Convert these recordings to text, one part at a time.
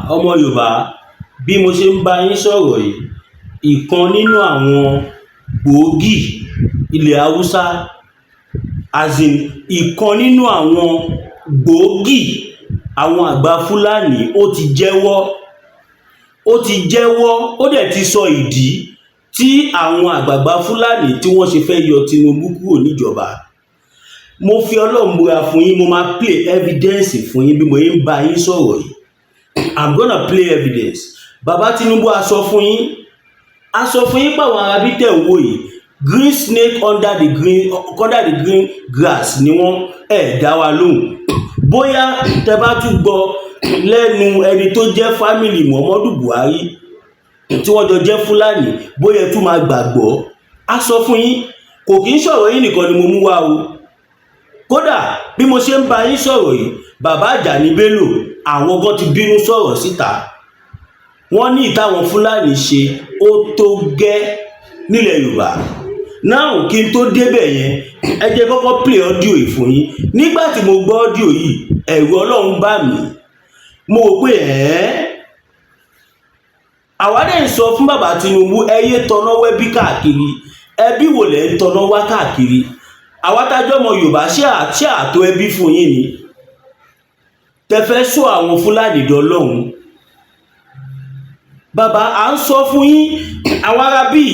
Ọmọ Yorùbá, bí mo ṣe ń bá yín sọ̀rọ̀ yìí, ìkan nínú àwọn gbòógì ilẹ̀ Haúsá, as in ìkan nínú àwọn gbòógì àwọn àgbà Fúlàní, ó ti jẹ́wọ́, ó ti jẹ́wọ́, ó dẹ̀ ti sọ ìdí tí àwọn àgbààgbà Fúlàní tí wọ́n ṣe fẹ́ yọ Tinubu kúrò níjọba. Mo fi Ọlọ́run búra fún yín, mo máa play evidence fún yín bí mo yín bá yín sọ̀rọ̀ yìí. I'm gonna play evidence. Bàbá Tinubu, a sọ fún yín, a sọ fún yín pàwọn arábí tẹ̀ ń wò yìí, green snake under the green grass ni wọ́n. Ẹ̀ dá wa lóhùn. Bóyá tẹ bá tún gbọ́ lẹ́nu ẹni tó jẹ́ family Muhammadu Buhari tí wọ́n jọ jẹ́ Fúlàní, bóyá ẹ tún máa gbàgbọ́. A sọ fún yín, kò kí ń sọ̀rọ̀ yín nìkan ni mo mú wá o. Kódà bí mo ṣe ń bá yín sọ̀rọ̀ yìí, bàbá Àjàní Bello, àwọn gan ti bínú sọ̀rọ̀ síta. Wọ́n ní ìtàwọn Fúlàní ṣe ó tó gẹ́ nílẹ̀ Yorùbá náà. Kí n tó débẹ̀ yẹn, ẹ jẹ́ kọ́kọ́ play audio yìí fún yín. Nígbà tí mo gbọ́ audio yìí, ẹ̀rù Ọlọ́run bà mí. Mo rò pé ẹ̀ẹ́ àwa dẹ̀ ń sọ fún bàbá Tinubu, ẹ yé tọná wẹ́bí káàkiri. Ẹbí wò lẹ́ ń tọná wá káàkiri? Àwa tájọ́ ọmọ Yorùbá, ṣé àtó ẹbí fún yín ni tẹ fẹ́ sọ àwọn Fúlàní dọlọ́hun? Bàbá, à ń sọ fún yín, àwọn arábí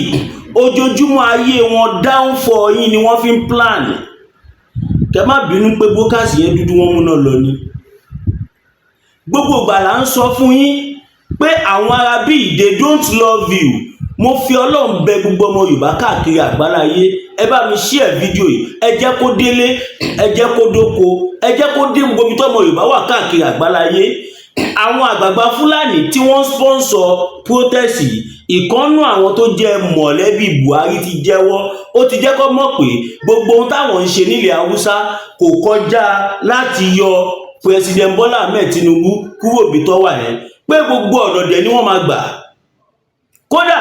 ojoojúmọ́ ayé wọn, downfall yín ni wọ́n fi ń plan. Kẹ má bínú pé bókàsì yẹn dúdú, wọn múná lọ ni. Gbogbo ìgbà là ń sọ fún yín pé àwọn arábí, they don't love you. Mo fi Ọlọ́run bẹ gbogbo ọmọ Yorùbá káàkiri àgbáláyé, ẹ bá mi share fídíò yìí, ẹ jẹ́ kó délé, ẹ jẹ́ kó dóko, ẹ jẹ́ kó dé gbogbo ibi tó ọmọ Yorùbá wà káàkiri àgbáláyé. Àwọn àgbààgbà Fúlàní tí wọ́n sponsor protest yìí, ìkànnù àwọn tó jẹ́ mọ̀lẹ́bí Buhari ti jẹ́wọ́. Ó ti jẹ́ kó mọ̀ pé gbogbo ohun táwọn ń ṣe nílẹ̀ Haúsá kò kọjá láti yọ President Bola Ahmed Tinubu kúrò bí tó wà yẹn, pé gbogbo ọ̀nà dẹ̀ ni wọ́n máa gbà. Kódà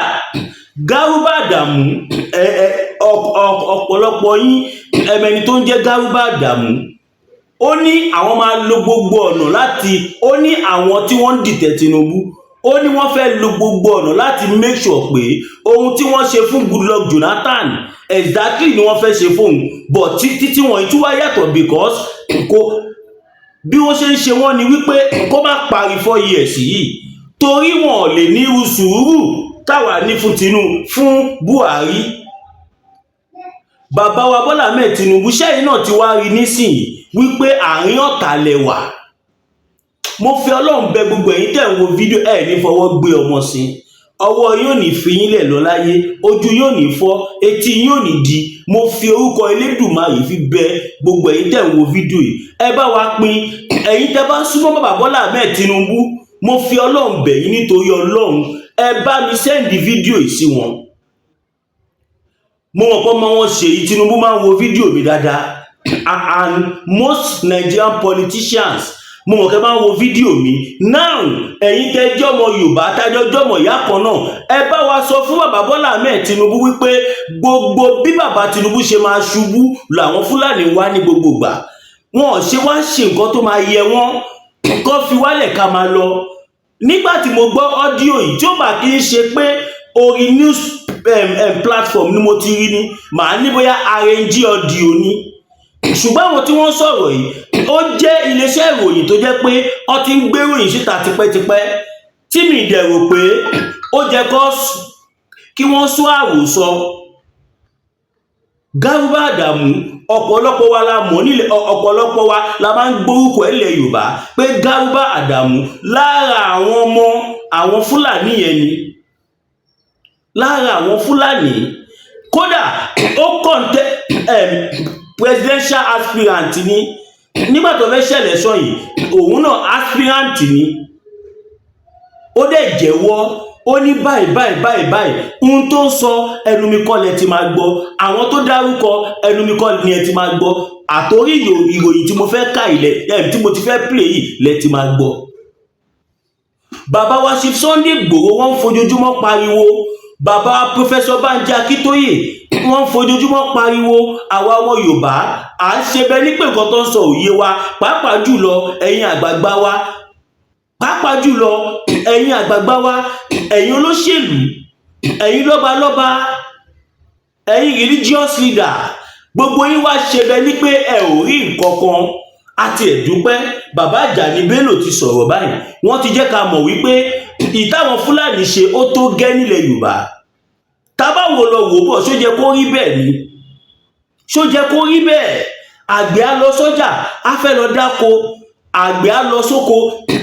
Garuba Adamu, ẹ ẹ ọ̀pọ̀lọpọ̀ yín ẹmẹni tó ń jẹ́ Garuba Adamu, ó ní àwọn máa lo gbogbo ọ̀nà láti, ó ní àwọn tí wọ́n ń dìtẹ̀ Tinubu, ó ní wọ́n fẹ́ lo gbogbo ọ̀nà láti make sure pé ohun tí wọ́n ṣe fún Goodluck Jonathan exactly ni wọ́n fẹ́ ṣe fóun, but títí tí wọ́n tún wá yàtọ̀, because kò bí wọ́n ṣe ń ṣe wọ́n ni wípé kó má parí 4 years yìí, torí wọn ò lè ní irú sùúrù táwa ní fún Tinubu, fún Buhari. Bàbá wa Bọ́lá Ahmed Tinubu, sẹ́yìn náà ti wá rí nísìnyí wípé àárín ọ̀tá lẹ wà. Mo fi Ọlọ́run bẹ gbogbo ẹ̀yin tẹ̀ ń wo fídíò, ẹ̀ ní fọwọ́ gbé ọmọ sí, ọwọ́ yóò ní fi yín lẹ̀ lọ láyé, ojú yóò ní fọ́, etí yóò ní di. Mo fi orúkọ Elédùmarè fi bẹ gbogbo ẹ̀yin tẹ̀ ń wo fídíò yìí, ẹ bá wa pín. Ẹ̀yin tẹ́ bá súnmọ́ bàbá Bọ́lá Ahmed Tinubu, mo fi Ọlọ́run bẹ̀ yín, nítorí Ọlọ́run, ẹ bá mi send fídíò yìí sí wọn. Mo mọ̀ pé ọmọ wọn Ṣèyí Tinubu máa ń wo fídíò mi dáadáa, and most Nigerian politicians, mo mọ̀ kẹ́ máa ń wo fídíò mi now. Ẹ̀yin tẹ́ jẹ́ ọmọ Yorùbá, tájọ́ jọmọ ìyá kan náà, ẹ bá wa sọ fún bàbá Bọ́lá Ahmed Tinubu wípé gbogbo bí bàbá Tinubu ṣe máa ṣubú làwọn Fúlàní wá ní gbogbo ìgbà. Wọn ò ṣe wá ṣe nǹkan tó máa yẹ wọ́n, kó fi wálẹ̀ ká máa lọ. Nígbà tí mo gbọ́ audio yìí, tí ó bá kí ń ṣe pé orí news platform ni mo ti rí ni, màá ní bóyá arrange audio ni. Ṣùgbọ́n àwọn tí wọ́n sọ̀rọ̀ yìí, ó jẹ́ iléeṣẹ́ ìròyìn tó jẹ́ pé wọ́n ti ń gbé ìròyìn síta tipẹ́tipẹ́, tí mi dẹ̀ rò pé ó jẹ́ kí wọ́n sọ àròsọ. Garuba Adamu, ọ̀pọ̀lọpọ̀ wa la mọ̀ nílẹ̀, ọ̀pọ̀lọpọ̀ wa la máa ń gbórúkọ ẹ̀ nílẹ̀ Yorùbá pé Garuba Adamu, lára àwọn ọmọ àwọn Fúlàní yẹn ni, lára àwọn Fúlàní. Kódà ó contest presidential aspirant ni nígbà tó fẹ́ ṣẹlẹ̀ sọ yìí, òun náà aspirant ni. Ó dẹ̀ jẹ́wọ́, ó ní báyìí báyìí báyìí báyìí. Ohun tó ń sọ, ẹnu mi kọ́ lẹ ti máa gbọ́. Àwọn tó dárúkọ, ẹnu mi kọ́ ni ẹ ti máa gbọ́. Àtórí ìròyìn tí mo fẹ́ kà ilẹ̀ ẹ̀ tí mo ti fẹ́ play yìí lẹ ti máa gbọ́. Bàbá wa Chief Sunday Igboho, wọ́n ń fojoojúmọ́ pariwo. Bàbá Professor Banji Akíntóyè, wọ́n ń fojoojúmọ́ pariwo. Àwa ọmọ Yorùbá, à ń ṣe bẹ́ẹ̀ ní pé nǹkan tó ń sọ òye wa, pàápàá jùlọ ẹ̀yin àgbààgbà wa. Pàápàá jùlọ ẹ̀yin àgbààgbà wa, ẹ̀yin olóṣèlú, ẹ̀yin lọ́balọ́ba, ẹ̀yin religious leader, gbogbo yín wá ṣe bẹ́ẹ̀ ni pé ẹ ò rí nǹkan kan. Àti ẹ̀dúpẹ́, bàbá Àjàní Bello ti sọ̀rọ̀ báyìí. Wọ́n ti jẹ́ ká mọ̀ wípé ìtàwọn Fúlàní ṣe ó tó gẹ́ nílẹ̀ Yorùbá. Tábàwò lọ wò bọ̀, ṣó jẹ́ kó rí bẹ́ẹ̀ ni? Ṣó jẹ́ kó rí bẹ́ẹ̀? Àgbẹ̀ á lọ sọ́jà, á fẹ́ lọ dáko. Àgbẹ̀ á lọ sóko,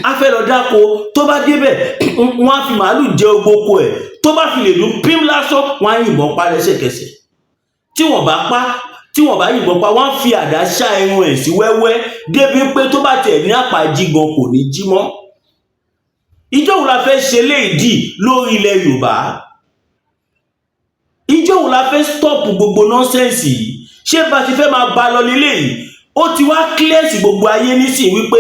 á fẹ́ lọ dáko. Tó bá débẹ̀, wọ́n á fi màálù jẹ ogboko ẹ̀. Tó bá fi lè dún pím lásán, wọ́n á yìnbọn pa lẹ́sẹ̀kẹsẹ̀. Tí wọ́n bá pa, tí wọ́n bá yìnbọn pa, wọ́n á fi àdá ṣá irun ẹ̀ sí wẹ́wẹ́, débi pé tó bá tẹ̀ ní àpàjì gan, kò ní jí mọ́. Ìjọ wo la fẹ́ ṣe léèdì lórí ilẹ̀ Yorùbá? Ìjọ wo la fẹ́ stop gbogbo nonsense yìí? Ṣé bá ti fẹ́ máa ba lọ léléyìí? Ó ti wá clear sí gbogbo ayé nísìnyí wípé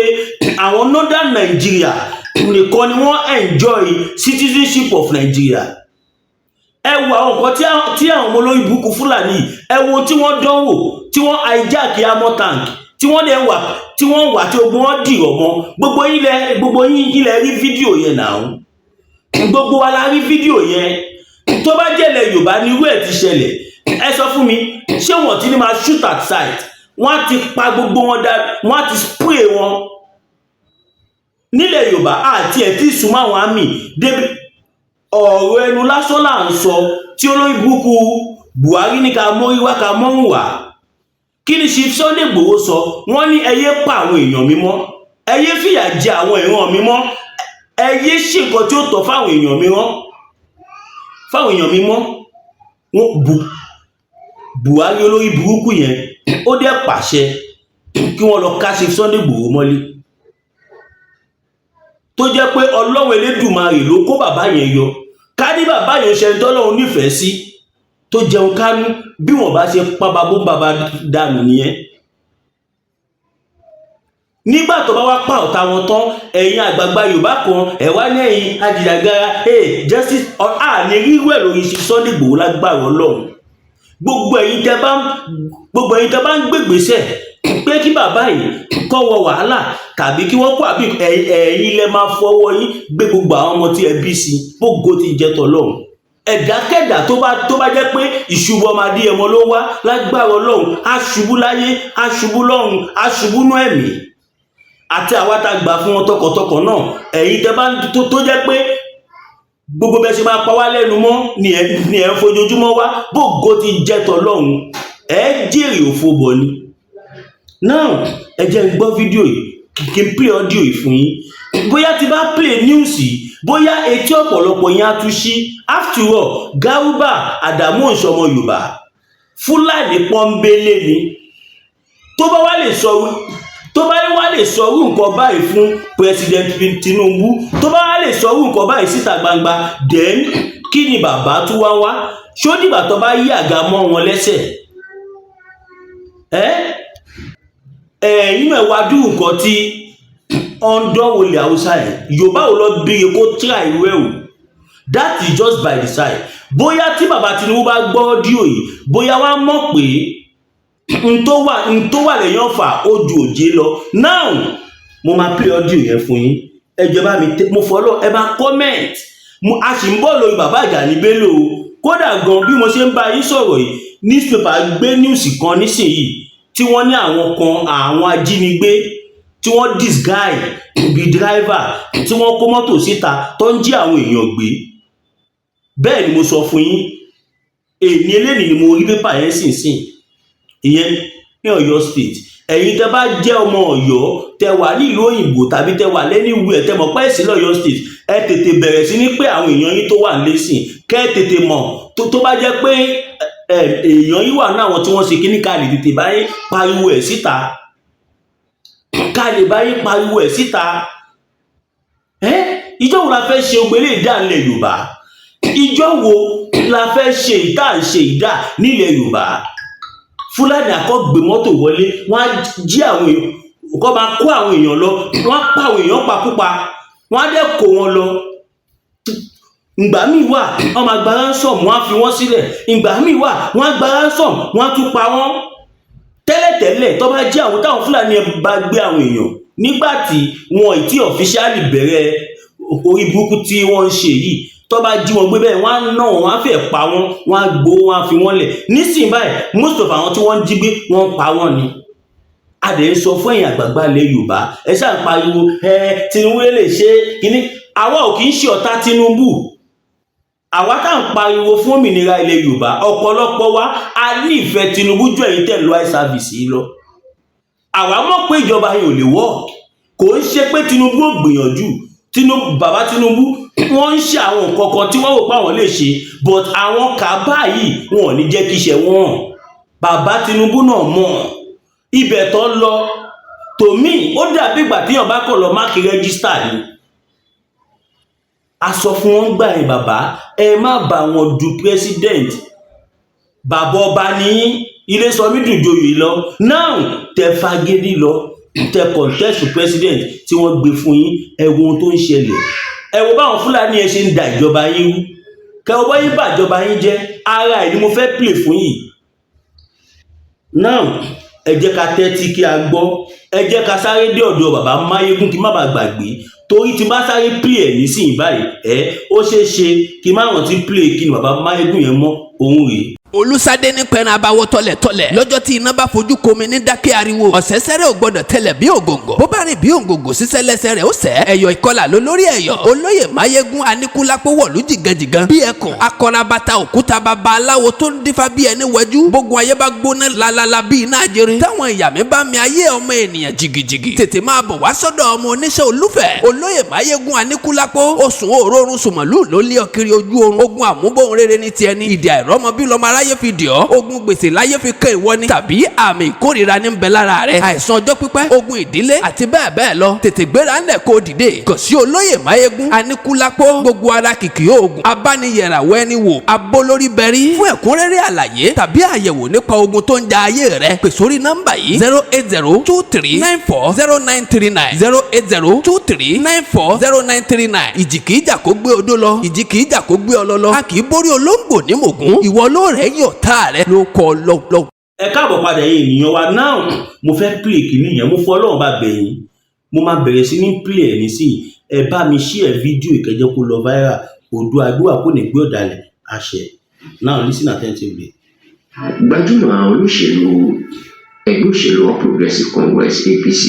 àwọn Northern Nigeria nìkan ni wọ́n enjoy citizenship of Nigeria. Ẹ wo àwọn nǹkan tí àwọn ọmọ olórí burúkú Fúlàní, ẹ wo tí wọ́n dánwò, tí wọ́n hijack armor tank, tí wọ́n dẹ̀ wà, tí wọ́n wà, tí ogun wọn dìrọ̀ mọ́. Gbogbo yín ilẹ̀ rí fídíò yẹn náà. Gbogbo wa la rí fídíò yẹn. Tó bá jẹ́lẹ̀ Yorùbá ní irú ẹ̀ ti ṣẹlẹ̀, ẹ sọ fún mi, ṣé wọ́n ti ní máa shoot at sight? Wọ́n á ti pa gbogbo wọn dá, wọ́n á ti spray wọn. Nílẹ̀ Yorùbá, àti ẹ̀ tí súnmọ́ àwọn àmì débi ọ̀rọ̀ ẹnu lásán là ń sọ tí olórí burúkú Buhari ní ká mórí wá, ká mọ́rùn wá. Kí ni Chief Sunday Igboho sọ? Wọ́n ní ẹ yé pa àwọn èèyàn mímọ́, ẹ yé fìyà jẹ àwọn ìran mímọ́, ẹ yé ṣe nǹkan tí ó tọ́ fáwọn èèyàn mímọ́, fáwọn èèyàn mímọ́. Wọ́n bu Buhari olórí burúkú yẹn, ó dẹ̀ pàṣẹ kí wọ́n lọ ká Chief Sunday Igboho mọ́lé, tó jẹ́ pé Ọlọ́run Elédùmarè ló kó bàbá yẹn yọ. Ká ní bàbá yẹn ṣe ń tọ́lọ́run nífẹ̀ẹ́ sí, tó jẹun kánú, bí wọ́n bá ṣe pa babó bàbá dànù nìyẹn. Nígbà tó bá wá pa ọ̀tá wọn tán, ẹ̀yin àgbààgbà Yorùbá kan, ẹ̀ wá ní ẹ̀yin ajìjàgara, hey, justice à ní rírú ẹ̀ lórí Sunday Igboho. Lágbára Ọlọ́run, gbogbo ẹ̀yin tẹ́ bá ń gbègbèsẹ̀ pé kí bàbá yìí kọ́ wọ wàhálà tàbí kí wọ́n kó àbí, ẹ̀yin lẹ máa fọwọ́ yín gbé gbogbo àwọn ọmọ tí ẹ bí sí. Gbogbo ti jẹ́ tọ́lọ́run. Ẹ̀dákẹ́dà tó bá jẹ́ pé ìṣubú ọmọdé ẹmọ ló wá, lágbára Ọlọ́run, á ṣubú láyé, á ṣubú lọ́run, á ṣubú nú ẹ̀mí. Àti àwa tá gbà fún wọn tọkàntọkàn náà, ẹ̀yin tẹ́ bá tó jẹ́ pé gbogbo bẹ́ẹ̀ ṣe máa pa wá lẹ́nu mọ́ ni ẹ̀ ń fojoojúmọ́ wá, bógo ti jẹ́ tọ́lọ́run, ẹ̀ jèrè òfo bọ̀ ni. Now, ẹ jẹ́ n gbọ́ fídíò yìí, kí n play audio yìí fún yín. Bóyá tí bá play news yìí, bóyá etí ọ̀pọ̀lọpọ̀ yín á tún ṣí. After all, Garuba Adamu òǹṣọmọ Yorùbá, Fúlàní pọ́nbélé ni. Tó bá wá lè sọ irú nǹkan báyìí fún President Tinubu, tó bá wá lè sọ irú nǹkan báyìí síta gbangba, then kí ni bàbá tún wá wá? Ṣó dìgbà tó bá yí àga mọ́ wọn lẹ́sẹ̀? Ẹ́ ẹ̀yìn ẹ̀ wá dùn nǹkan tí ọ̀n dánwò ilẹ̀ Haúsá yẹn, Yorùbá ò lọ bí kó tíra ìwé o. That is just by the side. Bóyá tí bàbá Tinubu bá gbọ́ audio yìí, bóyá wọ́n á mọ̀ pé n tó wà lẹ́yìn ọ̀fà ó ju òjé lọ. Now, mo máa play audio yẹn fún yín. Ẹ jọ̀ọ́, bá mi mo follow, ẹ máa comment. Mo a sì ń bọ̀ lórí bàbá Àjàní Bello o. Kódà gan, bí mo ṣe ń bá yín sọ̀rọ̀ yìí, newspaper gbé news kan nísìnyìí tí wọ́n ní àwọn kan, àwọn ajínigbé tí wọ́n disguise bí driver, tí wọ́n kó mọ́tò síta, tó ń jí àwọn èèyàn gbé. Bẹ́ẹ̀ ni mo sọ fún yín. Èmi eléyìí ni mo rí pépà yẹn sínsìn, ìyẹn ní Ọ̀yọ́ State. Ẹ̀yin tẹ́ bá jẹ́ ọmọ Ọ̀yọ́, tẹ́ wà nílùú òyìnbó tàbí tẹ́ wà lẹ́niwẹ̀, tẹ́ mọ̀ pé ẹ̀sìn lọ́yọ́ State, ẹ tètè bẹ̀rẹ̀ sí ní pé àwọn èèyàn yín tó wà lẹ́sìn, kẹ́ ẹ tètè mọ̀ tó bá jẹ́ pé èèyàn yín wà ní àwọn tí wọ́n ṣe kíní, ká lè tètè bá yín pariwo ẹ̀ síta, ká lè bá yín pariwo ẹ̀ síta. Ẹ́ ìjọ wo la fẹ́ ṣe ògbélé ìdá nílẹ̀ Yorùbá? Ìjọ wo la fẹ́ ṣe ìdá ń ṣe ìdá nílẹ̀ Yorùbá? Fúlàní àkọ́gbé mọ́tò wọlé, wọ́n á jí àwọn èèyàn kọ́, máa kó àwọn èèyàn lọ, wọ́n á pa àwọn èèyàn pakúpa, wọ́n á dẹ̀ kó wọn lọ. Ìgbà míì wà, wọ́n máa gba ransom, wọ́n á fi wọ́n sílẹ̀. Ìgbà míì wà, wọ́n á gba ransom, wọ́n á tún pa wọ́n. Tẹ́lẹ̀tẹ́lẹ̀, tó bá jẹ́ àwọn táwọn Fúlàní bá gbé àwọn èèyàn Nígbà tí wọn ì tí officially bẹ̀rẹ̀ orí burúkú tí wọ́n ń ṣe yìí, tó bá jí wọn gbé bẹ́ẹ̀, wọ́n á ná wọn, wọ́n á fẹ́ pa wọ́n, wọ́n á gbowó, wọ́n á fi wọ́n lẹ̀. Nísìnyí báyìí, most of àwọn tí wọ́n ń jí gbé, wọ́n ń pa wọ́n ni. A dẹ̀ ń sọ fún ẹ̀yin àgbààgbà ilẹ̀ Yorùbá, ẹ ṣáà ń pariwo ẹ Tinubu lè ṣe kíní. Àwa ò kì í ṣe ọ̀tá Tinubu. Àwa tá à ń pariwo fún òmìnira ilẹ̀ Yorùbá, ọ̀pọ̀lọpọ̀ wa, a nífẹ̀ẹ́ Tinubu ju ẹ̀yin tẹ̀ lọ eye service yìí lọ. Àwa mọ̀ pé ìjọba yìí ò lè work. Kò ń ṣe pé Tinubu ò gbìyànjú. Tinubu, bàbá Tinubu, wọ́n ń ṣe àwọn nǹkan kan tí wọ́n rò pé àwọn lè ṣe, but àwọn kàbá yìí, wọn ò ní jẹ́ kí iṣẹ́ wọn hàn. Bàbá Tinubu náà mọ̀ ibẹ̀ tó lọ. Tòmí ó dàbí ìgbà téèyàn bá kọ̀ lọ mark register ni. A sọ fún wọn gbà yẹn, bàbá, ẹ má bá wọn du president. Bàbá ọba ní ilé sọ mí dùn joyè lọ. Now tẹ fagídí lọ, tẹ contest for president tí wọ́n gbé fún yín, ẹ wo ohun tó ń ṣẹlẹ̀. Ẹ wo báwọn Fúlàní yẹn ṣe ń da ìjọba yín rú, kẹ wo bọ́ yín bàjọba yín jẹ́. Ara ẹ̀ ni mo fẹ́ play fún yìí. Now ẹ jẹ́ ká tẹ́tí kí a gbọ́. Ẹ jẹ́ ká sáré dé ọ̀dọ̀ bàbá Máyégún, kí má bàa gbàgbé, torí tí bá sáré play ẹ̀ nísìnyí báyìí, ẹ ó ṣeé ṣe kí má rántí play kí ni bàbá Máyégún yẹn mọ́ òun rèé. Olùsádé ní pẹ̀rẹ̀ abawọ́ tọ́lẹ̀tọ́lẹ̀ lọ́jọ́ tí iná bá fojú komi ní dákẹ́ ariwo. Ọ̀sẹ̀sẹ̀rẹ̀ ò gbọ́dọ̀ tẹlẹ̀ bí ògòǹgò, bó bá rìn bí ògòǹgò sísẹ́ lẹ́sẹ̀ rẹ̀ ó sẹ́. Ẹ̀yọ̀ ìkọlà ló lórí ẹ̀yọ̀. Olóyè Máyégún Aníkúlápó wọ̀lú jìgànjìgàn bí ẹkùn akọrabata òkúta, bàbá aláwo tó ń dífá bí ẹni wẹjú. Bógun ayé bá gbóná lalala bí iná ajere, táwọn ìyá mi bá mi ayé ọmọ ènìyàn jìgìjìgì, tètè máa bọ̀ wá sọ́dọ̀ ọmọ oníṣẹ́ olúfẹ̀, olóyè Máyégún Aníkúlápó. Oṣù òórùn sùmọ̀lú ló lé ọ kiri ojú oorun. Ogun àmúbọ̀n rere ní tiẹ̀ ní ìdí àìrọ́mọ bí lọ́mọ aráyé fi dì ọ́. Ogun gbèsè láyé fi kẹ́ ìwọ ni, tàbí àmì ìkórìíra ní ń bẹ lára rẹ, àìsàn ọjọ́ pípẹ́, ogun ìdílé àti bẹ́ẹ̀ bẹ́ẹ̀ lọ. Tètè gbéra ńlẹ̀ kó dìde kàn sí olóyè Máyégún Aníkúlápó. Gbogbo ara kìkì oògùn abániyẹ̀ràwọ̀ ẹni wò abólórí bẹ̀rí. Fún ẹ̀kúnrẹ́rẹ́ àlàyé tàbí àyẹ̀wò nípa ogun tó ń ja ayé rẹ, pè sórí nọ́mbà yìí: 08023940939, 08023940939. Ìjì kìí jà kó gbé odó lọ, ìjì kìí jà kó gbé ọlọ lọ. A kì í borí olóńgbò ní mògún. Ìwọ ló rẹ̀ yàn tá rẹ ló kọ lọ. Ẹ káàbọ̀ padà, yín ènìyàn wa. Now mo fẹ́ play kìíní yẹn. Mo fọ́ Ọlọ́run bá bẹ̀ yín, mo máa bẹ̀rẹ̀ sí ní play ẹ̀ nísìnyí. Ẹ bá mi share fídíò ìkẹjẹ kó lọ viral. Odò àgbéwà kò ní gbé ọ̀dàlẹ̀ àṣẹ. Now listen attentively. Gbajúmọ̀ olóṣèlú ẹgbẹ́ òṣèlú All Progressives Congress, APC,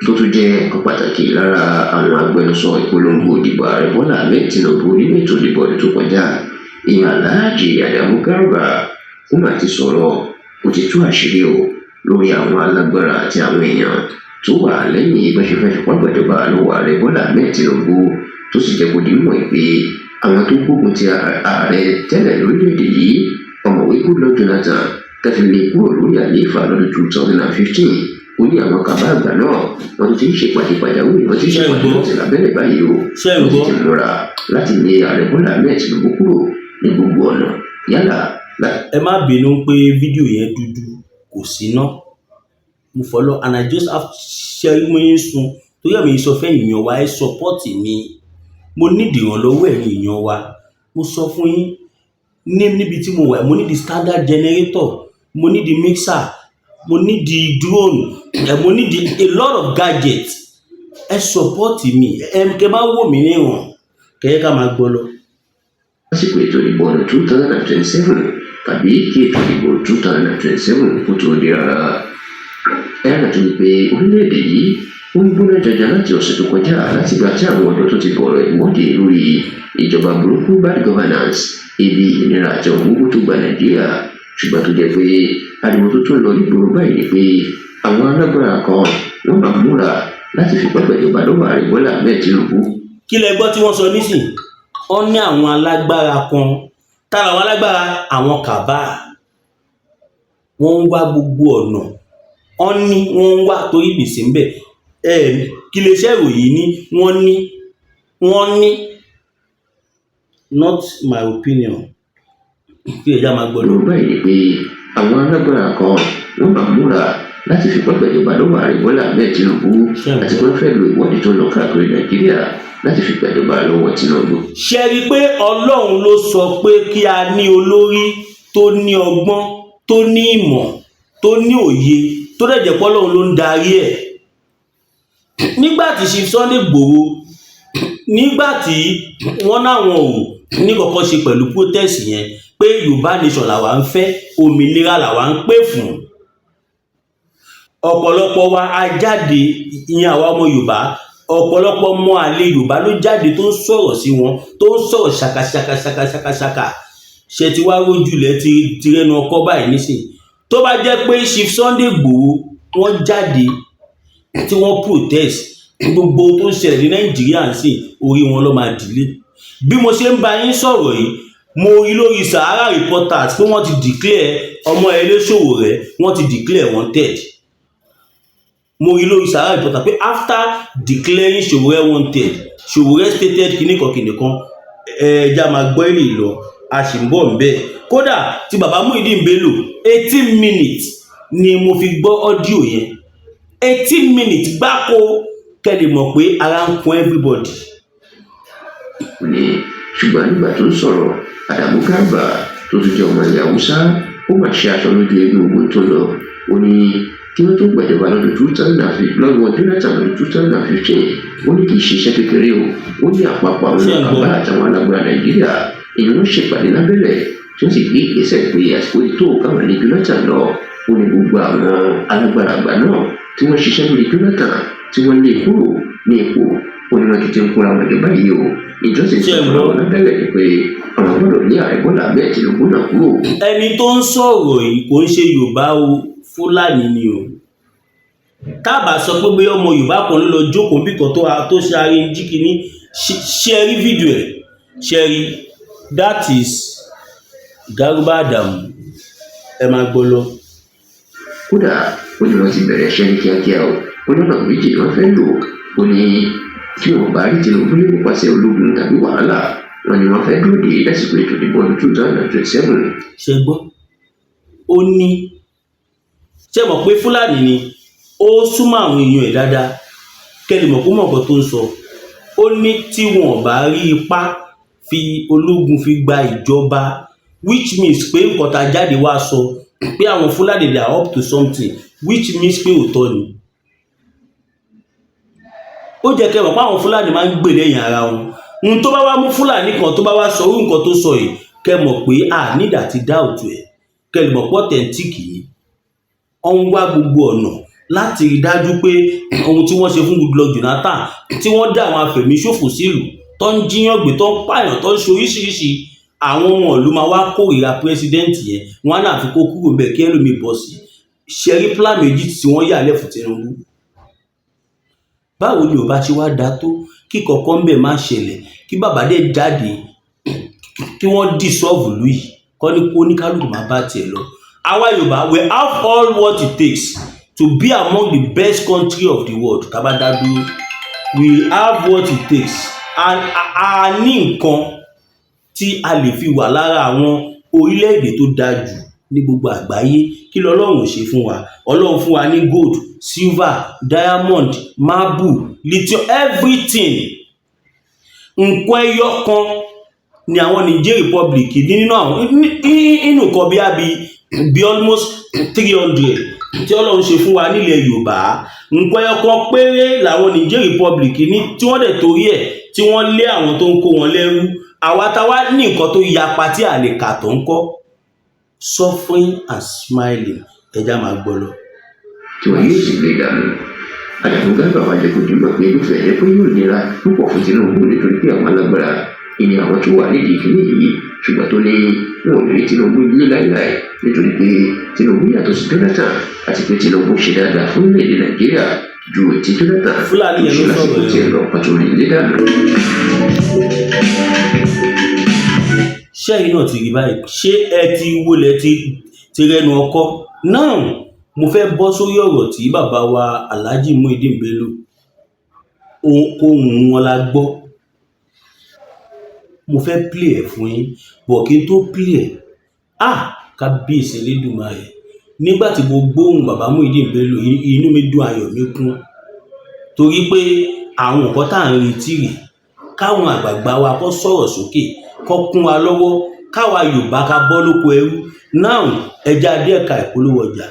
tó tún jẹ́ ọ̀kan pàtàkì lára àwọn agbẹnusọ ìpolongo ìdìbò ààrẹ Bọ́lá Ahmed Tinubu nínú ètò ìdìbò ọdún tó kọjá, ìyẹn Alhaji Adamu Garba, ó mà ti sọ̀rọ̀. Ó ti tú àṣírí o lórí àwọn alágbára àti àwọn èèyàn tó wà lẹ́yìn ìbáṣepọ̀ fipá gbàjọba lọ́wọ́ ààrẹ Bọ́lá Ahmed Tinubu, tó sì jẹ́ kó di mọ̀ pé àwọn tó gbógun ti ààrẹ tẹ́lẹ̀ lórílẹ̀‐èdè yìí, Ọ̀mọ̀wé Goodluck Jonathan, tẹ́fi lé kúrò lórí àlééfà lọ́dún 2015. Ó ní àwọn kàbá àgbà náà, wọ́n ti ń ṣèpàdé pàjáwìrì, wọ́n ti ń ṣèpàdé lọ́tẹ̀ lábẹ́lẹ̀ báyìí o. Ṣé ń Wọ́n gbọ́? ti múra láti lé ààrẹ Bọ́lá Ahmed Tinubu kúrò ní gbogbo ọ̀nà, yálà láti Ẹ má bínú pé fídíò yẹn dúdú, kò síná. Mo fọlọ́ and I just have ṣe mo yín sun torí ẹ̀mí sọ fẹ́ èèyàn wa, ẹ support mi. Mo nídìí ìrànlọ́wọ́ ẹ̀yin èèyàn wa. Mo sọ fún yín ní níbi tí mo wà, mo need standard generator, mo need mixer, mo need drone, mo need a lot of gadgets. Ẹ support mi. Ẹ kẹ bá wò mí níwọ̀n kẹ́yẹ́ ká máa gbọ́ lọ. lásìkò ètò ìdìbò ọdún 2027 tàbí kí ètò ìdìbò 2027 kó tó dé rárá. Ẹ rántí wípé orílẹ̀-èdè yìí ó ń gbóná janjan láti ọ̀sẹ̀ tó kọjá, látìgbà tí àwọn ọ̀dọ́ tó ti bọ̀rọ̀ ìwọ́de lórí ìjọba burúkú, bad governance, ebi, ìnira àti ọ̀gbọ́gbó tó gba Nàìjíríà. Ṣùgbọ́n tó jẹ́ pé ariwo tó tún lọ nígboro báyìí ni pé àwọn alágbára kan, wọ́n máa múra láti fipá gbàjọba lọ́wọ́ ààrẹ Bọ́lá Ahmed Tinubu. Kí lẹ gbọ́ tí wọ́n sọ nísìn? Wọ́n ní àwọn alágbára kan. Tá làwọn alágbára? Àwọn kàbá. Wọ́n ń wá gbogbo ọ̀nà. Wọ́n ní wọ́n ń wá torí gbèsè ń bẹ̀. Ẹ kí iléeṣẹ́ ìròyìn ní wọ́n ní, wọ́n ní, not my opinion. Kí ẹja máa gbọ́ lọ. Lọ báyìí ni pé àwọn alágbára kan, wọ́n máa múra láti fipá gbàjọba lọ́wọ́ ààrẹ Bọ́lá Ahmed Tinubu, àti pé wọ́n fẹ́ lo ìwọ́de tó ń lọ káàkiri Nàìjíríà láti fi gbàjọba lọ́wọ́ Tinubu. Ṣe rí i pé Ọlọ́run ló sọ pé kí a ní olórí tó ní ọgbọ́n, tó ní ìmọ̀, tó ní òye, tó dẹ̀ jẹ́ pé Ọlọ́run ló ń darí ẹ̀. Nígbà tí Chief Sunday Igboho, nígbà tí wọ́n náwọn ò ní kọ́kọ́ ṣe pẹ̀lú protest yẹn pé Yorùbá nation làwa ń fẹ́, òmìnira làwa ń pè fún, ọ̀pọ̀lọpọ̀ wa a jáde. Ìyẹn àwa ọmọ Yorùbá, ọ̀pọ̀lọpọ̀ ọmọ àlè Yorùbá ló jáde tó ń sọ̀rọ̀ sí wọn, tó ń sọ̀rọ̀ ṣàkàṣàkàṣàkàṣàkà. Ṣe ti wá rójúlẹ̀ ti rẹnu ọkọ báyìí nísìn? Tó bá jẹ́ pé Chief Sunday Igboho wọ́n jáde tí wọ́n protest, gbogbo tó ń ṣẹlẹ̀ ní Nàìjíríà ń sìn, orí wọn ló máa dìlé. Bí mo ṣe ń bá yín sọ̀rọ̀ yìí, mo rí lórí Sahara Reporters pé wọ́n ti declare Ọmọyẹlé Sowore, wọ́n ti declare wanted. Mo rí lórí Sahara Reporters pé after declaring Sowore wanted, Sowore stated kìnnìkan kìnnìkan. Ẹ̀ẹ́dá máa gbọ́ èrè lọ, a sì ń bọ̀ ń bẹ́ẹ̀. Kódà tí bàbá Muyideen Bello, 18 minutes ni mo fi gbọ́ audio yẹn, 18 minutes gbáko, kẹ́ lè mọ̀ pé ara ń kún everybody. Ní ṣùgbọ́n nígbà tó ń sọ̀rọ̀, Àdàmú Garba tó tún jẹ́ ọmọ ilẹ̀ Haúsá, ó mà ṣe aṣọ lójú eégún ogun tó lọ. Ó ní kí wọ́n tó gbàjọba lọ́dún 2015 lọ́wọ́ Jonathan lọ́dún 2015, ó ní kì í ṣiṣẹ́ kékeré o. Ó ní àpapọ̀ àwọn Ṣé ẹ gbọ́? àbá àtàwọn alágbára Nàìjíríà èyí wọ́n ṣèpàdé lábẹ́lẹ̀ tí wọ́n sì gbé ìgbésẹ̀ pé àsìkò tó káwọn lé Jonathan lọ. Ó ní gbogbo àwọn alágbára àgbà náà tí wọ́n ṣiṣẹ́ lórí Jonathan tí wọ́n lé kúrò ní ipò, ó ní wọ́n ti ti ń kóra wọn jọ báyìí o. Ìjọsìn Ṣé sọ ẹ fún gbọ́? àwọn lábẹ́lẹ̀ ni pé àwọn gbọ́dọ̀ lé ààrẹ Bọ́lá Ahmed Tinubu náà kúrò. Ẹni tó ń sọ̀rọ̀ yìí kò ń ṣe Yorùbá o, Fúlàní ni o. Tábà sọ pé bóyá ọmọ Yorùbá kan ló lọ jókòó bí kan tó ṣe arìnjí kínní. Ṣe rí fídíò ẹ̀? Ṣe rí? That is Garba Adamu. Ẹ máa gbọ́ lọ. Kódà ó ní wọ́n ti bẹ̀rẹ̀ iṣẹ́ ní kíákíá o. Ó lọ́nà méjì ni wọ́n fẹ́ lò. Ó ní tí wọn bá rí Tinubu ní nípasẹ̀ ológun tàbí wàhálà wọn ni wọ́n fẹ́ dúró dé lásìkò ètò ìdìbò ọdún 2027. Ṣe gbọ́? Ó ní, ṣe mọ̀ pé Fúlàní ni, ó súnmọ́ àwọn èèyàn ẹ̀ dáadáa. Kẹ́ lè mọ̀ kó mọ̀ nǹkan tó ń sọ. Ó ní tí wọn ò bá rí ipá fi ológun fi gba ìjọba, which means pé nǹkan tá a jáde wá sọ pé àwọn Fúlàní, they are up to something, which means pé òótọ́ ni. Ó jẹ́ kẹ́ mọ̀ pé àwọn Fúlàní máa ń gbè lẹ́yìn ara wọn. Ohun tó bá wá mú Fúlàní kan tó bá wá sọ irú nǹkan tó sọ yìí, kẹ́ mọ̀ pé a nídà ti dá òtún ẹ̀. Kẹ́ lè mọ̀ pé authentic ni. Wọ́n ń wá gbogbo ọ̀nà láti rí dájú pé ohun tí wọ́n ṣe fún Goodluck Jonathan, tí wọ́n dá àwọn afẹ̀míṣòfò sílùú, tó ń jíyàn gbé, tó ń pààyàn, tó ń ṣe oríṣiríṣi, àwọn ọmọ ìlú máa wá kórìíra president yẹn. Wọn á náà fi kó kúrò bẹ́ẹ̀ kí ẹlòmíì bọ́ sí. Ṣẹ́rí plan méjì tí wọ́n yà lẹ̀ fún Tinubu. Báwo ni ò bá ṣe wá dáa tó kí kọ̀ọ̀kan ń bẹ̀ má ṣẹlẹ̀, kí bàbá dẹ̀ jáde, kí wọ́n dissolve ìlú yìí, kọ́ ní kó oníkálukú máa bá tiẹ̀ lọ? Àwa Yorùbá, we have all what it takes to be among the best country of the world. Tá a bá dá dúró, we have what it takes. A ní nǹkan tí a lè fi wà lára àwọn orílẹ̀-èdè tó dáa jù ní gbogbo àgbáyé. Kí lọ́lọ́run ṣe fún wa? Ọlọ́run fún wa ní gold, silver, diamond, marble, lithium, everything. Nǹkan ẹyọ kan ni àwọn Niger Republic ní nínú àwọn inú nǹkan bí bí almost 300 tí Ọlọ́run ṣe fún wa nílẹ̀ Yorùbá. Nǹkan ẹyọ kan péré làwọn Niger Republic ní tí wọ́n dẹ̀ torí ẹ̀ tí wọ́n lé àwọn tó ń kó wọn lẹ́rú. Àwa táwa ní nǹkan tó yapa tí a lè kà tó ń kọ́. Suffering and smiling. Ẹja máa gbọ́ lọ. Tí wọn yóò sì gbé dànù. Àdàmú Garba wá jẹ́ kó dìmọ̀ pé bó tilẹ̀ jẹ́ pé yóò nira púpọ̀ fún Tinubu nítorí pé àwọn alágbára ìní àwọn tó wà nídìí ìkíní yìí, ṣùgbọ́n tó ní wọn ò ní rí Tinubu ilé láìláì nítorí pé Tinubu yàtọ̀ sí Jonathan àti pé Tinubu ṣe dáadáa fún orílẹ̀-èdè Nàìjíríà ju ètí Jonathan Fúlàní tó yẹn ṣe ló lásìkò sọ̀rọ̀ tí ẹ yẹn. lọ pàtó rí ilé dànù. Ṣẹ́yìn náà ti rí báyìí? Ṣé ẹ ti wọlé ti rẹnu ọkọ náà? Mo fẹ́ bọ́ sórí ọ̀rọ̀ tí bàbá wa Alhaji Muideen Bello, ohùn wọn la gbọ́. Mo fẹ́ play ẹ̀ fún yín bọ̀. Kí n tó play ẹ̀, ah, kábíyèsí Elédùmarè! Nígbà tí mo gbóhùn bàbá Muideen Bello, inú mi dùn, ayọ̀ mi kún, torí pé àwọn nǹkan tá à ń retí rèé, káwọn àgbààgbà wa kó sọ̀rọ̀ sókè, kó kún wa lọ́wọ́, káwa Yorùbá ká bọ́ lóko ẹrú. Now, ẹja dé ẹ̀ka ìpolówó ọjà.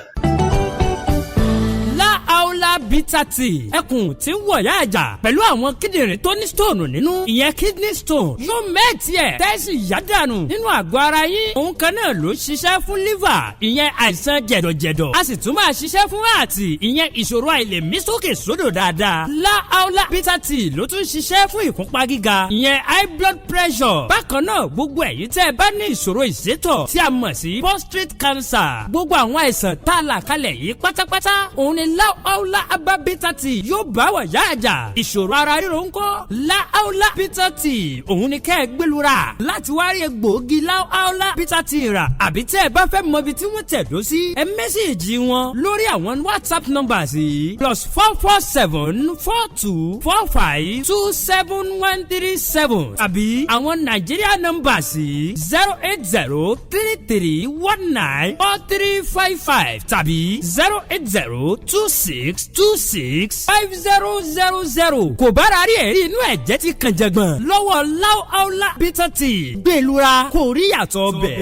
La aula. Bitter Tea. Ẹkùn tí ń wọ̀yá àjà pẹ̀lú àwọn kíndìnrín tó ní stone nínú, ìyẹn kidney stone, yóò melt ẹ̀ tẹ́sí yádànù nínú àgọ́ ara yín. Òun kan náà ló ṣiṣẹ́ fún liver, ìyẹn àìsàn jẹ̀dọ̀jẹ̀dọ̀. A sì tún máa ṣiṣẹ́ fún heart, ìyẹn ìṣòro àìlèmí sókè sódò dáadáa. Láàólà Bitter Tea ló tún ṣiṣẹ́ fún ìfúnpá gíga, ìyẹn high blood pressure. Bákan náà, gbogbo ẹ̀yin tẹ́ ẹ bá ní ìṣòro ìsétọ̀ tí a mọ̀ sí prostate cancer, gbogbo àwọn àìsàn tá a là kalẹ̀ yìí pátápátá, òun ni Láàólà Herbal Bitter Tea yóò bá wà yá àjà. Ìṣòro ara ríro ńkọ́? Láàólà Bitter Tea òun ni kẹ́ ẹ gbẹlura láti wá rí egbòogi Láàólà Bitter Tea rà, àbí tẹ́ ẹ bá fẹ́ mọ ibi tí wọ́n tẹ̀dó sí, ẹ message wọn lórí àwọn WhatsApp numbers yìí: +44 7424 527137, àbí àwọn Nàìjíríà numbers yìí: 08033194355 tàbí 08026265000. Kò bára rí ẹ̀rí inú ẹ̀jẹ̀ ti kàn jẹ̀gbọ̀n lọ́wọ́ Láàólà Bitter Tea, gbẹ̀lura kò rí yàtọ̀ bẹ̀.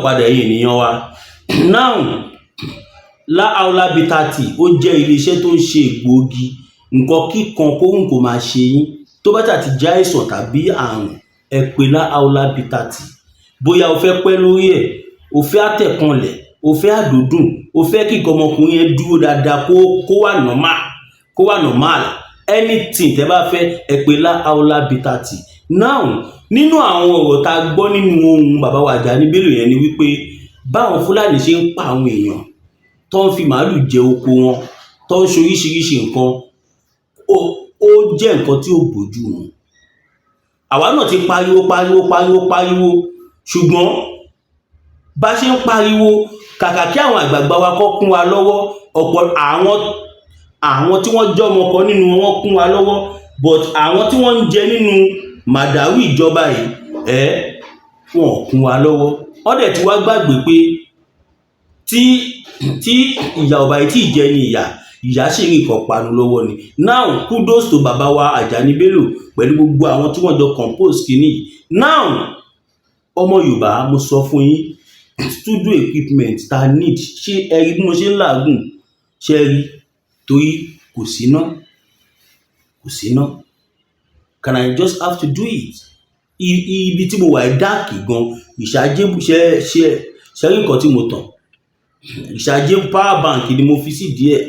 Padà, ẹ̀yin ènìyàn wa, now, Láàólà Bitter Tea, ó jẹ́ iléeṣẹ́ tó ń ṣe egbòogi. Nǹkan kíkan kóhùn kò máa ṣe yín, tó bá tà ti jẹ́ àìsàn tàbí àrùn, ẹ pè Láàólà Bitter Tea. Bóyá o fẹ́ pẹ́ lórí ẹ̀, o fẹ́ àtẹ̀kànlẹ̀, o fẹ́ àdódùn, o fẹ́ kí nǹkan ọmọkùnrin yẹn dúró dáadáa, kó wà normal, kó wà normal, anything tẹ́ bá fẹ́, ẹ pè Láàólà Bitter Tea. Now, nínú àwọn ọ̀rọ̀ tá a gbọ́ nínú ohun bàbá wa Àjàní Bello yẹn ni wípé báwọn Fúlàní ṣe ń pa àwọn èèyàn, tó ń fi màálù jẹ oko wọn, tó ń ṣe oríṣiríṣi nǹkan, ó jẹ́ nǹkan tí ò bójú mu. Àwa náà ti pariwo, pariwo, pariwo, pariwo, ṣùgbọ́n bá ṣe ń pariwo, kàkà kí àwọn àgbààgbà wa kọ́ kún wa lọ́wọ́, ọ̀pọ̀ àwọn tí wọ́n jẹ́ ọmọ kan nínú wọn, wọ́n kún wa lọ́wọ́, but àwọn tí wọ́n ń jẹ nínú màdàrú ìjọba yìí ẹ̀, wọn ò kún wa lọ́wọ́. Wọ́n dẹ̀ ti wá gbàgbé pé tí ìyà ọba yìí tí ì jẹ ní ìyà, ìyà sì rí nǹkan panu lọ́wọ́ ni. Now, kudos to bàbá wa Àjàní Bello pẹ̀lú gbogbo àwọn tí wọ́n jọ compose kìíní yìí. Now, ọmọ Yorùbá, mo sọ fún yín, studio equipment ta need. Ṣé ẹ rí bí mo ṣe ń làágùn? Ṣé ẹ rí? Torí kò síná, kò síná. Can I just have to do it? Ibi tí mo wà ẹ́ dark gan. Ìṣàjẹ́ ṣe ṣe ṣe rí nǹkan tí mo tàn, ìṣàjẹ́ power bank ni mo fi sí díẹ̀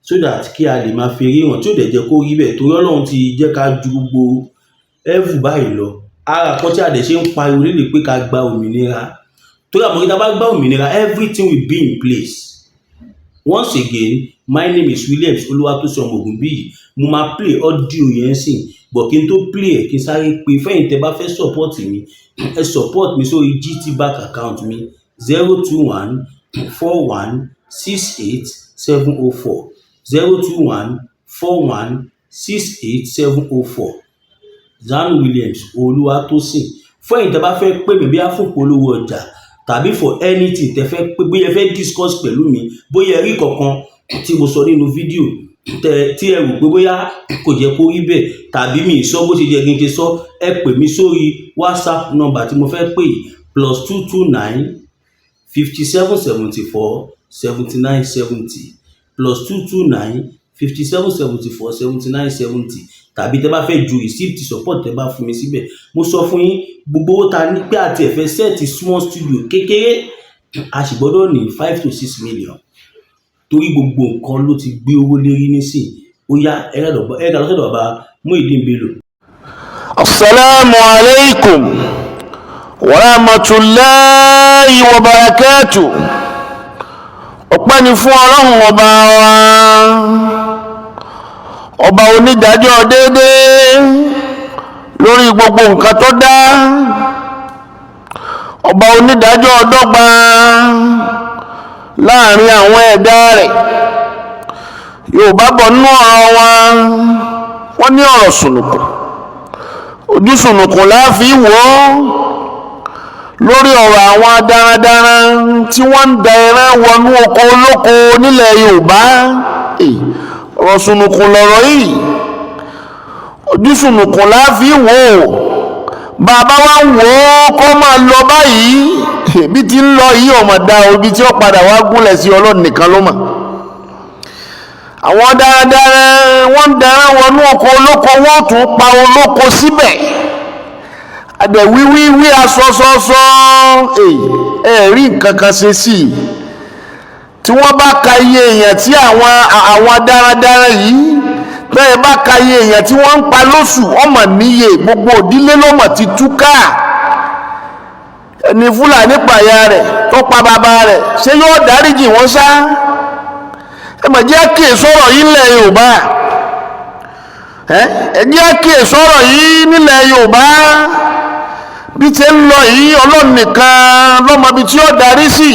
so that kí a lè máa fi ríran, tí ò dẹ̀ jẹ́ kó rí bẹ́ẹ̀, torí Ọlọ́run ti jẹ́ ká ju gbogbo ẹ̀fù báyìí lọ. Ara kan tí a dẹ̀ ṣe ń pariwo lélẹ̀ pé ká gba òmìnira, torí àmọ́ kí ta bá gba òmìnira, everything will be in place. Once again, my name is Williams Olúwatósìn ọmọ Ògúnbíyì. Mo máa play audio yẹn sìn, but kí n tó play ẹ̀, kí n sáré pé fẹ́yìn tẹ́ bá fẹ́ support mi, ẹ support mi sórí GT Bank account mi: 0214168704, 0214168704, Zanu Williams Olúwatósìn. Fún ẹ̀yin tẹ́ bá fẹ́ pè mí, bí a fún polówó ọjà tàbí for anything tẹ́ fẹ́ pé, bóyá ẹ fẹ́ discuss pẹ̀lú mi, bóyá ẹ rí kankan tí mo sọ nínú fídíò tẹ tí ẹ rò pé bóyá kò jẹ́ kó rí bẹ́ẹ̀, tàbí mi ì sọ bó ṣe jẹ́ kí n ṣe sọ, ẹ pè mí sórí WhatsApp number tí mo fẹ́ pè yìí: +229 57 74 79 70, +229 57 74 79 70. Tàbí tẹ́ bá fẹ́ ju receipt support tẹ́ bá fún mi síbẹ̀. Mo sọ fún yín, gbogbo owó ta ní pé àti ẹ̀fẹ́ set small studio kékeré, a sì gbọ́dọ̀ ní 5 to 6 million, torí gbogbo nǹkan ló ti gbé owó lérí nísìn. Ó yá, ẹ ká lọ sọ́dọ̀ bàbá Muyideen Bello. Asalaamu alaykum wa rahmatulahi wa barakatu. Ọpẹ́ ni fún Ọlọ́run ọba wa, ọba onídàájọ́ déédéé lórí gbogbo nǹkan tó dá, ọba onídàájọ́ dọ́gba láàrin àwọn ẹ̀dá rẹ̀. Yorùbá bọ̀, nínú ọ̀rọ̀ wọn, wọ́n ní ọ̀rọ̀ sùnùkùn, ojú sùnùkùn láàfin wò ó. Lórí ọ̀rọ̀ àwọn darandaran tí wọ́n ń da ẹran wọnú oko olóko nílẹ̀ Yorùbá, ọ̀rọ̀ sùnùkùn lọ̀rọ̀ yìí, ojú sùnùkùn láàfin wò ó. Bàbá wa ń wò ó kó máa lọ báyìí, bí ti ń lọ yìí, ọmọ dá o. Ibi tí ó padà wá gúnlẹ̀ sí, Ọlọ́run nìkan ló mọ̀. Àwọn darandaran wọ́n ń daran wọnú oko olóko, wọ́n tún pa olóko síbẹ̀. Àgbẹ̀ wíwíwí asọ́sọ́sọ́ ẹ̀ rí nǹkan kan ṣe sí i. Tí wọ́n bá ka iye èèyàn tí àwọn darandaran yìí, bẹ́ẹ̀ bá ka iye èèyàn tí wọ́n ń pa lóṣù, ọmọ níye, gbogbo òdílé ló mọ̀ ti túká. Ẹni Fúlàní pàyà rẹ̀ tó pa bàbá rẹ̀, ṣé yóò dáríjì wọ́n sá? Ẹ mà jẹ́ kí sọ̀rọ̀ yìí nílẹ̀ Yorùbá. Ẹ jẹ́ kí sọ̀rọ̀ yìí nílẹ̀ Yorùbá. Bí ti ń lọ yìí, Ọlọ́run nìkan lọ́mọ ibi tí ó darí sí,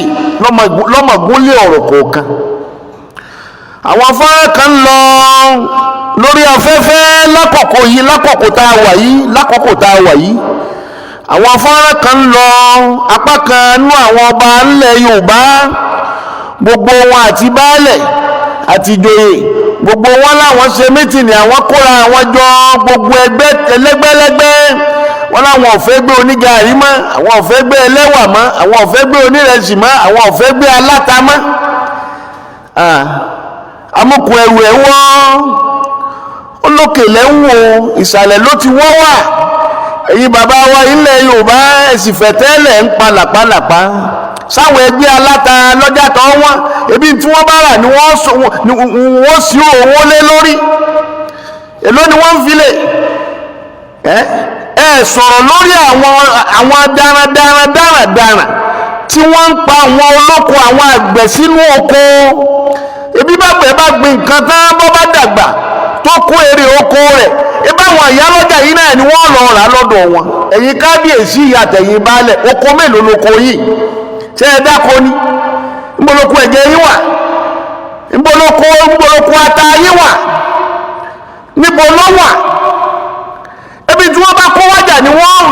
lọ́mọgúnlé ọ̀rọ̀ kọ̀ọ̀kan. Àwọn afárá kan lọ lórí afẹ́fẹ́ lákòókò yìí, lákòókò tá a wà yìí, lákòókò tá a wà yìí. Àwọn afárá kan lọ, apá kan nú àwọn ọba ńlẹ̀ Yorùbá, gbogbo wọn àti baálẹ̀ àti ìjòyè, gbogbo wọn láwọn ṣe mítìnì, àwọn kóra àwọn jọ, gbogbo ẹgbẹ́ ẹlẹ́gbẹ́lẹ́gbẹ́ wọn láwọn ò fẹ́ gbé onígàárí mọ́, àwọn ò fẹ́ gbé ẹlẹ́wà mọ́, àwọn ò fẹ́ gbé onírẹsì mọ́, àwọn ò fẹ́ gbé aláta mọ́. Amúkùn ẹrù ẹ̀ wọ́, olókè lẹ́ ń wò, ìsàlẹ̀ ló ti wọ́ wà. Ẹ̀yin bàbá wa ilẹ̀ Yorùbá, ẹ̀sìn fẹ̀tẹ́lẹ̀ ń pa làpálàpá sáwọn ẹgbẹ́ aláta lọ́jà tó wọ́n. Ebi tí wọ́n bá rà ni wọ́n sí owó lé lórí. Èló ni wọ́n ń filẹ̀? Ẹ sọ̀rọ̀ lórí àwọn darandaran darandaran tí wọ́n ń pa àwọn olóko, àwọn àgbẹ̀ sínú oko. Ebi bá gbẹ̀ bá gbin nǹkan tán, bọ́ bá dàgbà tó kó èrè oko rẹ̀, ebi àwọn ìyálọ́jà yìí náà ni wọ́n lọ rà lọ́dọ̀ wọn. Ẹ̀yin kábíyèsí àtẹ̀yìn baálẹ̀, oko mélòó lóko yìí? Ṣé ẹ dáko ni? Ńbọ̀lọ́kọ ẹ̀jẹ̀ yín wà? Ńbọ̀lọ́kọ ata yín wà? Níbo ló wà? Ebi tí wọ́n bá kó wájà ni wọ́n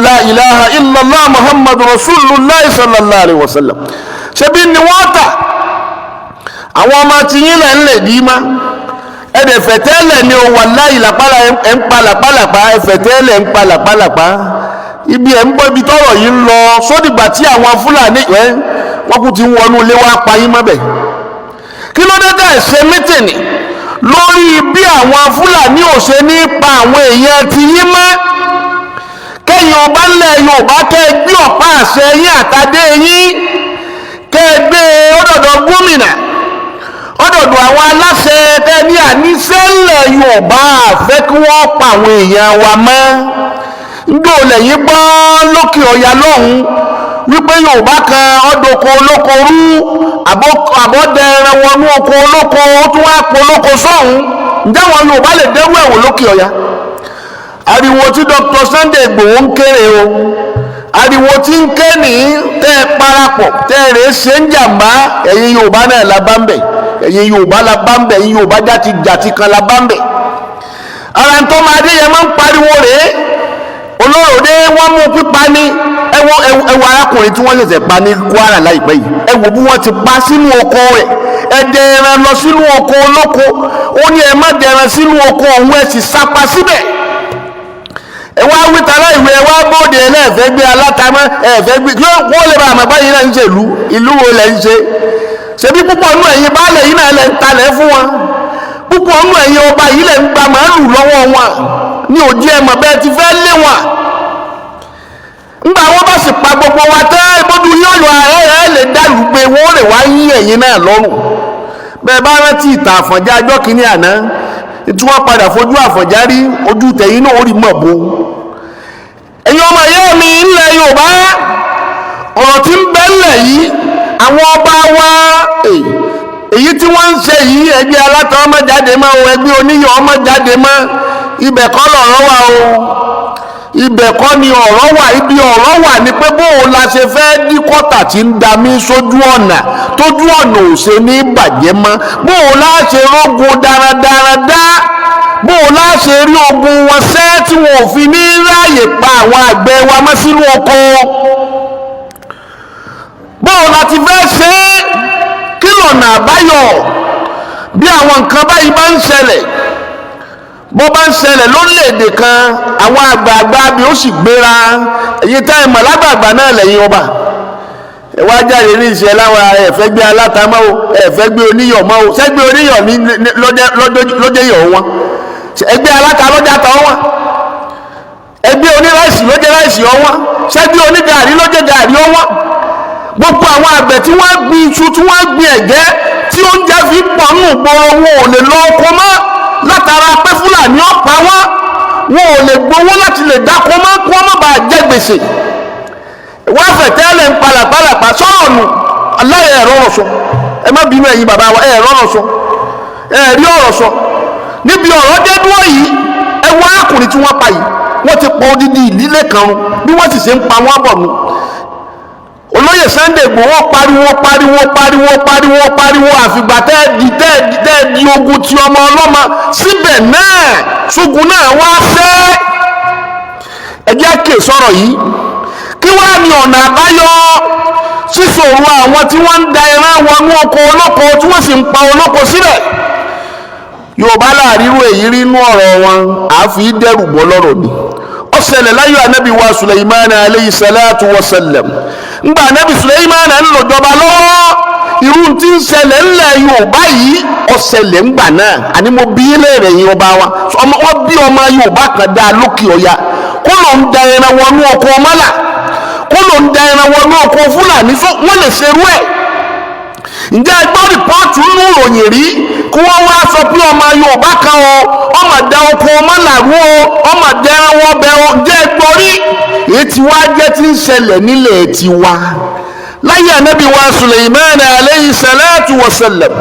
la ilaha illallah muhammadu rasulullah sallallahu alayhi wa sallam, ṣebí ni wọ́n tà. Àwọn ọmọ tí yín lẹ̀ ń lè dì í má ẹ̀dẹ̀ fẹ̀tẹ́lẹ̀ ni o. Wà láyìí làpálà ẹ̀ ń pa làpálàpá, ẹ̀fẹ̀tẹ́lẹ̀ ń pa làpálàpá. Ibi ẹ̀ ń bọ́, ibi tọ́rọ̀ yìí ń lọ sódìgbà tí àwọn Fúlàní ẹ̀ wọ́n kú ti ń wọnú ilé wá pa yín mọ́bẹ̀. Kí ló dé tẹ̀ ṣe mítìnì lórí bí àwọn Fúlàní ò ṣe ní pa àwọn èèyàn ti yín mọ́? Kẹ́yìn ọba ńlẹ̀ Yorùbá, kẹ́ ẹ gbé ọ̀pá àṣẹ yín àtàdé yín, kẹ́ ẹ gbé ọ̀dọ̀dọ̀ gómìnà, ọ̀dọ̀dọ̀ àwọn aláṣẹ, kẹ́ ní àníṣe ńlẹ̀ Yorùbá fẹ́ kí wọ́n pa àwọn èèyàn wa mọ́. Ndó lẹ́yìn gbọ́ lókè ọ̀yà lọ́hùn wípé Yorùbá kan ọ̀dọ̀kọ olóko rú, àbọ̀dẹ ẹran wọnú oko olóko, ó tún wá pọ̀ olóko sọ́hùn? Ǹjẹ́ àwọn Yorùbá lè dẹ́rù ẹ̀wò lókè ọ̀yà? Ariwo tí Dr. Sunday Igboho ń kéré o, ariwo tí ń ké ní tẹ́ ẹ parapọ̀ tẹ́ ẹ rèé ṣe ń jàmbá. Ẹ̀yin Yorùbá náà la bá ń bẹ̀, ẹ̀yin Yorùbá la bá ń bẹ̀, ẹ̀yin Yorùbá játi jàti kan la bá ń bẹ̀. Ara ń tọ́ máa dé yẹn máa ń pariwo rèé. Olóròdé wọ́n mú pípa ní ẹwọ ẹwọ arákùnrin tí wọ́n ṣẹ̀ṣẹ̀ pa ní Kwara láìpẹ́ yìí. Ẹ wò bí wọ́n ti pa sínú oko rẹ̀. Ẹ dẹ ẹran lọ sínú oko olóko, ó ní ẹ má dẹran sínú oko òun, ẹ sì sapa síbẹ̀. Ẹ wá wíta láìwé, ẹ wá bóde, ẹlẹ́ẹ̀fẹ́ gbé alátamọ́, ẹ̀fẹ́ gbé kí wọ́n lè bá àmọ́ báyìí náà ń ṣe ìlú. Ìlú wo lẹ̀ ń ṣe? Ṣebí púpọ̀ nú ẹ̀yin baálẹ̀ yìí náà lẹ̀ ń talẹ̀ fún wọn, púpọ̀ nú ẹ̀yin ọba yìí lẹ̀ ń gba màálù lọ́wọ́ wọn ní òjì. Ẹ̀mọ̀ bẹ́ẹ̀ ti fẹ́ lé wọn. Ńgbà wọn bá sì pa gbogbo wa tẹ́, ìbójú yóò yọ ẹ ẹ lè dàlú pé wọ́n lè wá yín ẹ̀yin náà lọ́rùn. Bẹ́ẹ̀ bá rántí ìtàn Àfọ̀njá ọjọ́ kìíní àná tí wọ́n padà fojú Àfọ̀njá rí, ojú tẹ̀yìn náà ó rí mọ̀ bó. Ẹ̀yin ọmọ ìyá mi ńlẹ̀ Yorùbá, ọ̀rọ̀ tí ń bẹ ńlẹ̀ yìí, àwọn ọba wa, èyí tí wọ́n ń ṣe yìí, ẹgbẹ́ aláta ọmọ jáde mọ́ o, ẹgbẹ́ oníyọ̀ ọmọ jáde mọ́, ibẹ̀ kọ́ lọ̀rọ̀ wà o, ibẹ̀ kọ́ ni ọ̀rọ̀ wà. Ibi ọ̀rọ̀ wà ni pé bóun la ṣe fẹ́ dí kọ́tà tí ń da mí sójú ọ̀nà, tójú ọ̀nà ò ṣe ní bàjẹ́ mọ́, bóun la ṣe rógun darandaran dá, bóun la ṣe rí ogun wọn sẹ́ tí wọn ò fi ní ráàyè pa àwọn àgbẹ̀ wa mọ́ sínú oko, bóun la ti fẹ́ ṣe é, kí lọ̀nà àbáyọ bí àwọn nǹkan báyìí bá ń ṣẹlẹ̀. Bó bá ń ṣẹlẹ̀ lórílẹ̀‐èdè kan, àwọn àgbààgbà bí ó sì gbéra. Èyí tá ẹ mọ̀ lágbààgbà náà lẹ́yìn ọba, Ẹ wá jáde ní ìṣe láwọn ẹ̀fẹ́ gbé aláta mọ́ o, ẹ̀fẹ́ gbé oníyọ̀ mọ́ o. Sẹ́gbẹ́ oníyọ̀ ní lọ́jẹ́ yọ̀ wọn, ẹgbẹ́ aláta lọ́jà tọ́ wọn, ẹgbẹ́ oníráìsì lọ́jẹ́ ráìsì ọwọ́n, sẹ́gbẹ́ onígàrí lọ́jẹ́ gàrí ọwọ́n. Gbogbo àwọn àgbẹ̀ tí wọ́n gbin iṣu, tí wọ́n gbin ẹ̀gẹ́, tí oúnjẹ fi pọ̀ nù gbòòrò, wọn ò lè lọ oko mọ́ látara pé Fúlàní ọ̀pá wọn. Wọn ò lè gbowó láti lè dáko mọ́ kí wọ́n má bàa jẹ gbèsè. Wọ́n fẹ̀tẹ́lẹ̀ ń palàpalàpà sọ̀rọ̀ nù aláyẹ̀. Ẹ̀rọ ọ̀rọ̀ sọ, ẹ má bínú ẹ̀yin bàbá wa, ẹ̀rọ ọ̀rọ̀ sọ, ẹ̀rí ọ̀rọ̀ sọ níbi ọ̀rọ̀ dé dúró yìí. Ẹ wọ arákùnrin tí wọ́n pa yìí, wọ́n ti pọ̀ odidi ìdílé kan run. Bí wọ́n sì ṣe ń pa wọ́n bọ̀ nù. Olóyè Sunday Igboho pariwo, pariwo, pariwo, pariwo, pariwo, àfìgbà tẹ́ẹ̀dì tẹ́ẹ̀dì tẹ́ẹ̀dì ogun ti ọmọ ọlọ́mọ síbẹ̀ náà, ṣógun náà wá fẹ́. Ẹ jẹ́ kí sọ̀rọ̀ yìí, kí wàá ní ọ̀nà àbáyọ sísòro àwọn tí wọ́n ń da ẹran wọnú oko olóko, tí wọ́n sì ń pa olóko síbẹ̀? Yorùbá láàrírú èyí rí inú ọ̀rọ̀ wọn, àfi dẹ́rù bọ́ lọ́rọ̀ ni. Ó ṣẹlẹ̀ láyé anabi wa Suleiman aleyhi salatu wa sallam. Ngbà anabi Suleiman ń lò jọba lọ́wọ́, irú tí ń ṣẹlẹ̀ ńlẹ̀ Yorùbá yìí, ó ṣẹlẹ̀ ńgbà náà. Àní mo bí léèrè yín, ọba wa, wọ́n bí ọmọ Yorùbá kan dá lókè ọya kó ló ń da ẹran wọnú oko mọ́là, kó ló ń da ẹran wọnú oko Fúlàní, fún wọ́n lè ṣerú ẹ̀? Ǹjẹ́ ẹ gbọ́ report nínú ìròyìn rí kí wọ́n wá sọ pé ọmọ Yorùbá kan o, ọmọ da oko mọ́làrú o, ọmọ da ẹran wọ bẹ o? Ǹjẹ́ ẹ gbọ́ rí? Èyí tí wàá jẹ́ tí ń ṣẹlẹ̀ nílẹ̀ tiwa láyé anabi wa Suleiman aleyhi salatu wa sallam.